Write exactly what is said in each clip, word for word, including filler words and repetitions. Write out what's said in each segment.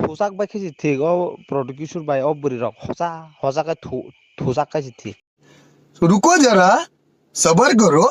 Thusak bai khe se thik o Pradyot Kishore bai, o bwrwi rok hosa hosa khe thu-, thusak khe se thik. रुको जरा, सबर करो।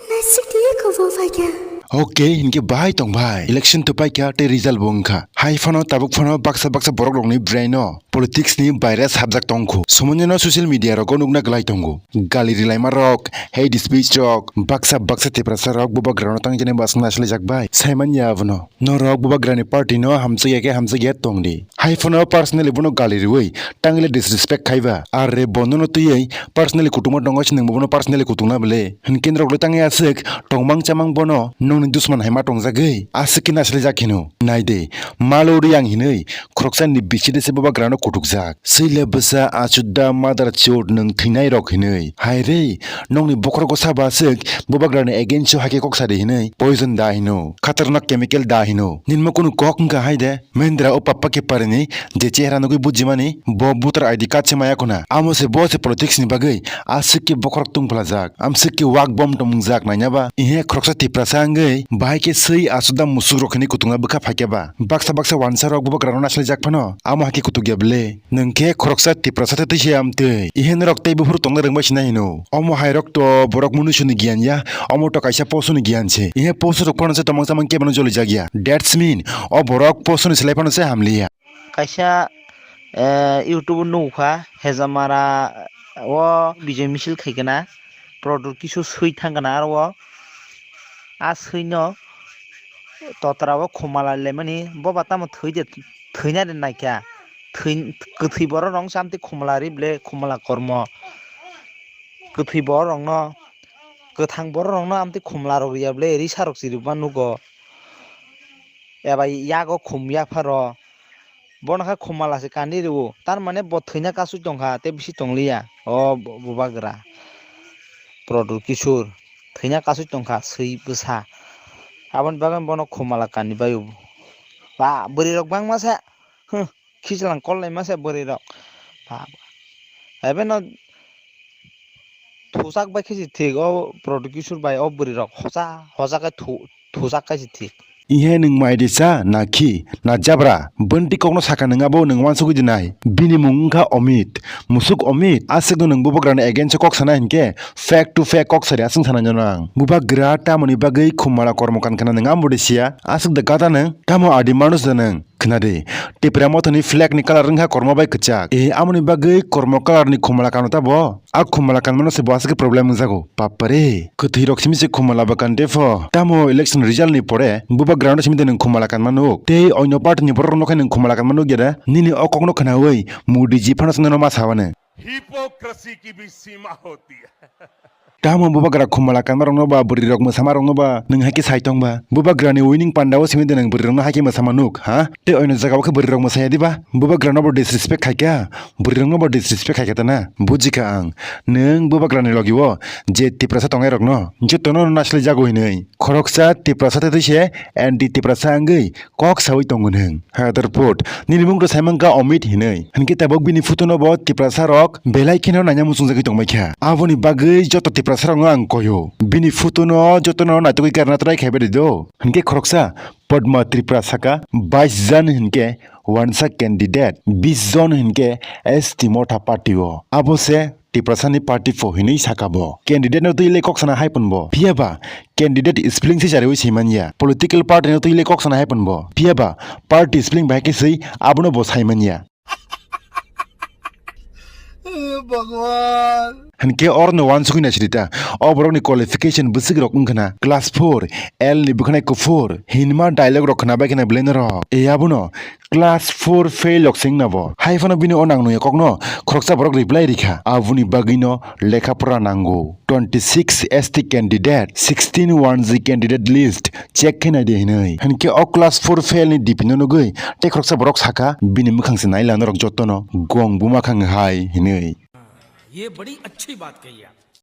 Nasik diye ko wo wajah. Okay, hinkhe bahai tong bai. Election to paikha tei result bo wngkha. Hai phano tabuk phano baksa baksa borok rokni brain o politics ni virus hapjak tongkhu. Somonjano social media rogo nukna glai tongo. Gali rilaima rok, hate speech rok, baksa baksa Tiprasa rok bubagra no tangjaknai basing naisle jak bai. Saimanya abono. Norok bubagra ni party no hamjakya khe hamjakya tongdi. Hai phano personally bono gali riwi, tangile disrespect khaiba. Arre bono no twiwi personally kutungma tongo, se nwng bono personally kutungna bele. Hinkhe norok le tangwi aswk tongmang chamang bono nongni dusman hai ma tongjagwi aswk khe naisle jak hino. Naide, malo ri ang hinwi khoroksa ni biside se bubagra no kutukjak. Swile bwsa achuda mother chod nwng thwinai rok hinwi. Hai re, nongni bokhorogo sabo aswk bubagra ni against o hai khe kok sadi hinwi poison da hino, khatarnak chemical da hino. Ninma kunu kok wngkha hai de. Mahendra o pappa khe parini je chehra nugwi bujimani, bo voter I D card se maya khuna. Amo se bo se politics ni bagwi aswk khe bokhorok tungphlajak, amswk khe wak bom tongmungjak nainaba. Ihe khoroksa Tiprasa wngwi bahai khe swi achuda musuk rok hinwi kutungna bwkha phaikhe ba. Baksa baksa wansa rok bubagra no naisle jak phano amo hai khe kutukya bele. Nwng khe khoroksa Tiprasa tei tise amtwi. Ihe norok tei buphuru tongna rwngbai sinai hino. Omo hai rok to borok munusu ni giyan ya, omo to kaisa poso ni giyan se. Ihe poso rok phano se tomang chamang kebo no joli jak ya. That's mean, o borok poso ni slai phano se hamliya. Kaisa, eh, YouTube o nukha, Hejamara o Bijoy misil khaikana, Pradyot Kishore swi thangkana aro o. A swino totra o khumala lemani, bo ba tamo thwi de, thwina de naikha. Thwi, kwthwi borok rok se amtwi khumala ri ble, khumala kormo. Kwthwi borok rokno, kwthang borok rokno amtwi khumala rok riya ble, risa rok chirikma nugo. Eba yago khum yapharo. Bono khe khumala se kandi rwo. Tar mane bo thwina kasui tongkha, tei bisi tongliya. O bu-, bubagra. Pradyot Kishore. Thwina kasui tongkha, swi bwsa. Aboni bagwi bono khumala kandi baio. Ba, bwrwi rok bangma se. Huh, khichlang kol laima se bwrwi rok. Ba, ebe no thusak bai khe se thik o Pradyot Kishore bai o bwrwi rok hosa, hosa khe thu-, thusak khe se thik. Ihe nwng mai risa na khi na jabra? Bwntwi kokno saka nwng abo nwng uansugwi dinai. Bini mung wngkha Amit. Musuk Amit, aswkno nwng bubagrani against o kok sana hinkhe fake to fake kok sari aswng sana nyo nang. Bubagra tamoni bagwi khumala kormo kan khna nwng ambo de siya? Aswk da gada nwng? Tamo adi manus da nwng? Khna de, Tipra Mothani flag ni colour wngkha kormo bai kwchak. E, amoni bagwi kormo colour ni khumala kano ta bo? A khumala kanmano se bo aswk khe problem wngjago. Bapare, kwthwi rok simi se khumala ba kan de pho. Tamo election result ni pore bubagra no simi de nwng khumala kanmano. Tei oino party ni borok rok no khe nwng khumala kanmano geda. Nini o kok no khnawi Modi ji phano se nono ma sabani. Hypocrisy ki bhi seema hoti hai. Tamo bubagra khumala kanma rokno ba bwrwi rok mwsama rokno ba nwng hai khe sai tong ba? Bubagrani winning panda o simi de nwng bwrwi rokno hai khe mwsama nuk, ha? Tei oino jaga o khe bwrwi rok mwsaya diba? Bubagrano bo disrespect khai kha, bwrwi rokno bo disrespect khai kha ta na? Buji kha ang, nwng bubagrani logi o je Tiprasa tongnai rokno jotono naisle jago hinwi. Khoroksa Tiprasa tei twi se anti Tiprasa wngwi kok sawi tongo nwng. Hadarpot, nini mung rw saimang kha Amit hinwi. Hinkhe tabuk bini photo no bo Tiprasa rok belai kheno naina muchungjagwi tongbai kha. Aboni bagwi joto Tiprasa rokno ang koyo. Bini photo no jotono naitugwi karna try khaibai di do. Hinkhe khoroksa Padma Tripura saka bais jon hinkhe wansa candidate, bis jon hinkhe S T Motha party o. Abo se Tiprasani party pho hinwi saka bo. Candidate no twi le kok sana hai pun bo. Phiya ba candidate spelling se chariwi swi man ya. Political party no twi le kok sana hai pun bo. Phiya ba party spelling bai khe swi abono bo sai man ya. Bhagwan. Hinkhe oro no wansugwi naisidi ta. O borok ni qualification bwswk rok wngkha na class four, L ni bwkhanai kuphur, hinma dialogue rok khna bai khna belai norok. E abono Class four fail rok se wngna bo. Hai phano bini o nang nungya kokno khoroksa borok reply rikha. Aboni bagwino lekha pora nango. Twenty six S T candidate, sixteen one G candidate list check khe naidi hinwi. Hinkhe o class four fail ni D P no nugwi tei khoroksa borok sakha bini mwkhang se naila norok jotono gong buma khang hai hinwi. ये बड़ी अच्छी बात कही आप।